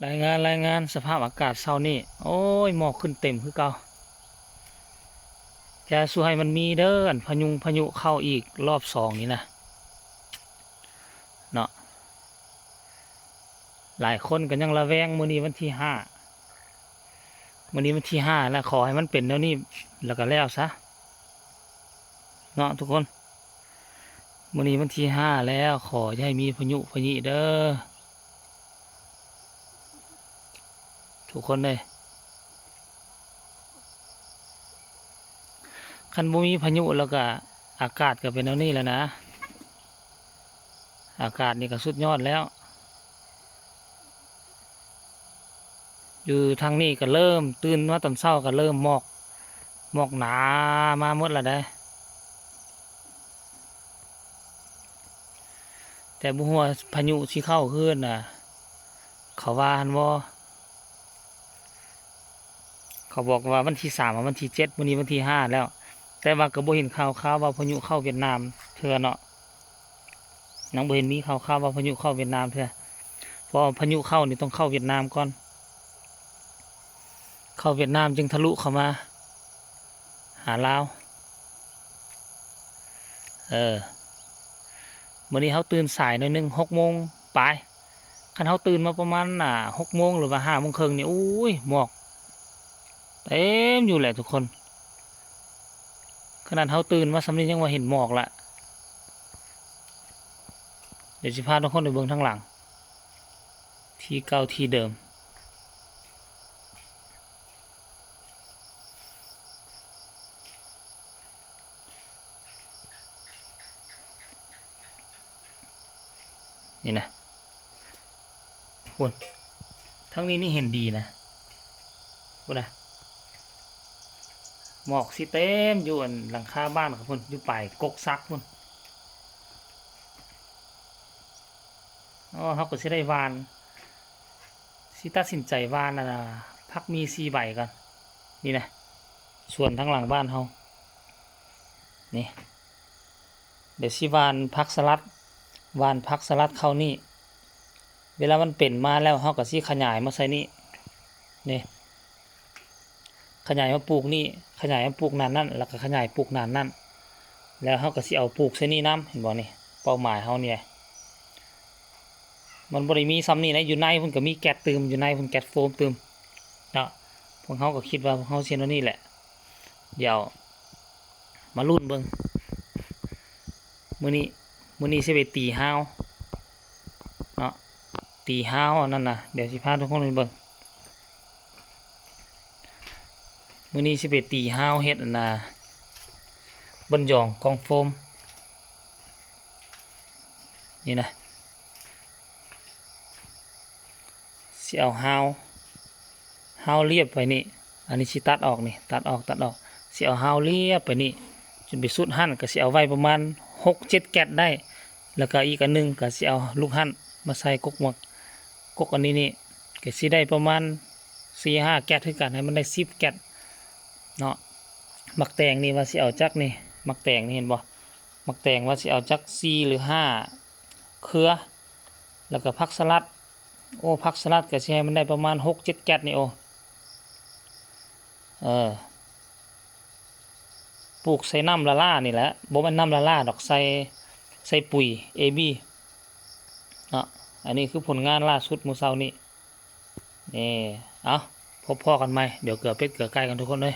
ລາຍງານ ລາຍງານສະພາບອາກາດເຊົ້ານີ້ ໂອ້ຍ ໝອກຂຶ້ນເຕັມຄືເກົ່າ. ຢ່າສູ່ໃຫ້ມັນມີເດີ ອັນພະຍຸງພະຍຸເຂົ້າອີກລອບສອງນີ້ນະ ເນາະ. ຫຼາຍຄົນກໍຍັງລະແວງ ມື້ນີ້ວັນທີຫ້າ ມື້ນີ້ວັນທີຫ້າແລ້ວ ຂໍໃຫ້ມັນເປັນແນວນີ້ແລ້ວກໍແລ້ວຊະ ເນາະທຸກຄົນ. ມື້ນີ້ວັນທີຫ້າແລ້ວ ຂໍຢ່າໃຫ້ມີພະຍຸພະຍິເດີ ທຸກຄົນເອີຍ. ຄັນບໍ່ມີພະຍຸແລ້ວກະ ອາກາດກະເປັນແນວນີ້ແຫຼະນະ ອາກາດນີ້ກະສຸດຍອດແລ້ວ. ຢູ່ທາງນີ້ກະເລີ່ມ ຕື່ນມາຕອນເຊົ້າກະເລີ່ມໝອກ ໝອກໜາມາໝົດລະໃດ໋. ແຕ່ບໍ່ຮູ້ວ່າພະຍຸຊິເຂົ້າຄືນນະ ເຂົາວ່າຫັ້ນບໍ່? ເຂົາບອກວ່າວັນທີສາມ ຫາວັນທີເຈັດ ມື້ນີ້ວັນທີຫ້າແລ້ວ ແຕ່ວ່າກໍບໍ່ເຫັນຂ່າວຄາວວ່າພະຍຸເຂົ້າຫວຽດນາມເທື່ອເນາະ ຍັງບໍ່ເຫັນມີຂ່າວຄາວວ່າພະຍຸເຂົ້າຫວຽດນາມເທື່ອ ເພາະວ່າພະຍຸເຂົ້ານີ້ຕ້ອງເຂົ້າຫວຽດນາມກ່ອນ ເຂົ້າຫວຽດນາມຈຶ່ງທະລຸເຂົ້າມາຫາລາວ. ເອີ ມື້ນີ້ເຮົາຕື່ນສາຍໜ້ອຍໜຶ່ງ ຫົກໂມງປາຍ ຄັນເຮົາຕື່ນມາປະມານ ອ່າ ຫົກໂມງ ຫຼືວ່າຫ້າໂມງເຄິ່ງນີ້ ໂອ້ຍ ໝອກເຕັມຢູ່ແຫຼະທຸກຄົນ ຂະໜາດເຮົາຕື່ນມາສ່ຳນີ້ຍັງວ່າເຫັນໝອກລະ. ດຽວຊິພາທຸກຄົນໄປເບິ່ງທາງຫຼັງ ທີ່ເກົ່າທີ່ເດີມ. ນີ້ນະ ພຸ້ນ ທາງນີ້ນີ້ເຫັນດີນະ ພຸ້ນນະ ໝອກຊິເຕັມຢູ່ອັນຫຼັງຄາບ້ານເຂົາພຸ້ນ ຢູ່ປາຍກົກສັກພຸ້ນ. ອໍ ເຮົາກໍຊິໄດ້ຫວ່ານ ຊິຕັດສິນໃຈຫວ່ານ ອັນນະ ຜັກໝີ່ສີ່ໃບກ່ອນ. ນີ້ນະ ສວນທາງຫຼັງບ້ານເຮົານີ້ ດຽວຊິຫວ່ານຜັກສະຫຼັດ ຫວ່ານຜັກສະຫຼັດເຂົ້ານີ້ ເວລາມັນເປັນມາແລ້ວ ເຮົາກໍຊິຂະຫຍາຍມາໃສ່ນີ້ ນີ້ ຂະຫຍາຍມາປູກນີ້ ຂະຫຍາຍມາປູກໜ້ານັ້ນ ແລ້ວກໍຂະຫຍາຍປູກໜ້ານັ້ນ ແລ້ວເຮົາກໍຊິເອົາປູກໃສ່ນີ້ນຳ ເຫັນບໍ່ນີ້ ເປົ້າໝາຍເຮົານີ້. ມັນບໍ່ໄດ້ມີສ່ຳນີ້ນະ ຢູ່ໃນພຸ້ນກໍມີແກັດຕື່ມ ຢູ່ໃນພຸ້ນແກັດໂຟມຕື່ມເນາະ. ພວກເຮົາກໍຄິດວ່າພວກເຮົາຊິເຮັດແນວນີ້ແຫຼະ ດຽວມາລຸ້ນເບິ່ງ ມື້ນີ້ ມື້ນີ້ຊິໄປຕີຮາວເນາະ ຕີຮາວອັນນັ້ນນະ ດຽວຊິພາທຸກຄົນໄປເບິ່ງ. ມື້ນີ້ຊິໄປຕີຮາວເຮັດອັນນະ ເບິ່ນຢອງກ່ອງໂຟມ ນີ້ນະ ຊິເອົາຮາວ ຮາວລຽບໄປນີ້ ອັນນີ້ຊິຕັດອອກນີ້ ຕັດອອກ ຕັດອອກ ຊິເອົາຮາວລຽບໄປນີ້ ຈົນໄປສຸດຫັ້ນ ກໍຊິເອົາໄວ້ປະມານຫົກເຈັດແກັດໄດ້. ແລ້ວກໍອີກອັນໜຶ່ງ ກໍຊິເອົາລູກຫັ້ນມາໃສ່ກົກໝາກ ກົກອັນນີ້ນີ້ ກໍຊິໄດ້ປະມານສີ່ຫ້າແກັດຄືກັນ ໃຫ້ມັນໄດ້ສິບແກັດເນາະ. ໝາກແຕງນີ້ວ່າຊິເອົາຈັກນີ້ ໝາກແຕງນີ້ເຫັນບໍ່? ໝາກແຕງວ່າຊິເອົາຈັກສີ່ຫຼືຫ້າເຄືອ ແລ້ວກໍຜັກສະຫຼັດ ໂອ້ ຜັກສະຫຼັດກໍຊິໃຫ້ມັນໄດ້ປະມານຫົກເຈັດແກັດນີ້ ໂອ້ ເອີ ປູກໃສ່ນ້ຳລະລານີ້ແຫຼະ ບໍ່ແມ່ນນ້ຳລະລາດອກ ໃສ່ ໃສ່ປຸຍເອບີເນາະ. ອັນນີ້ຄືຜົນງານລ່າສຸດມື້ເຊົ້ານີ້ ນີ້ ເອົາ ພົບພໍ້ກັນໃໝ່ ດຽວເກືອເປັດເກືອໄກ່ກັນທຸກຄົນເອີຍ.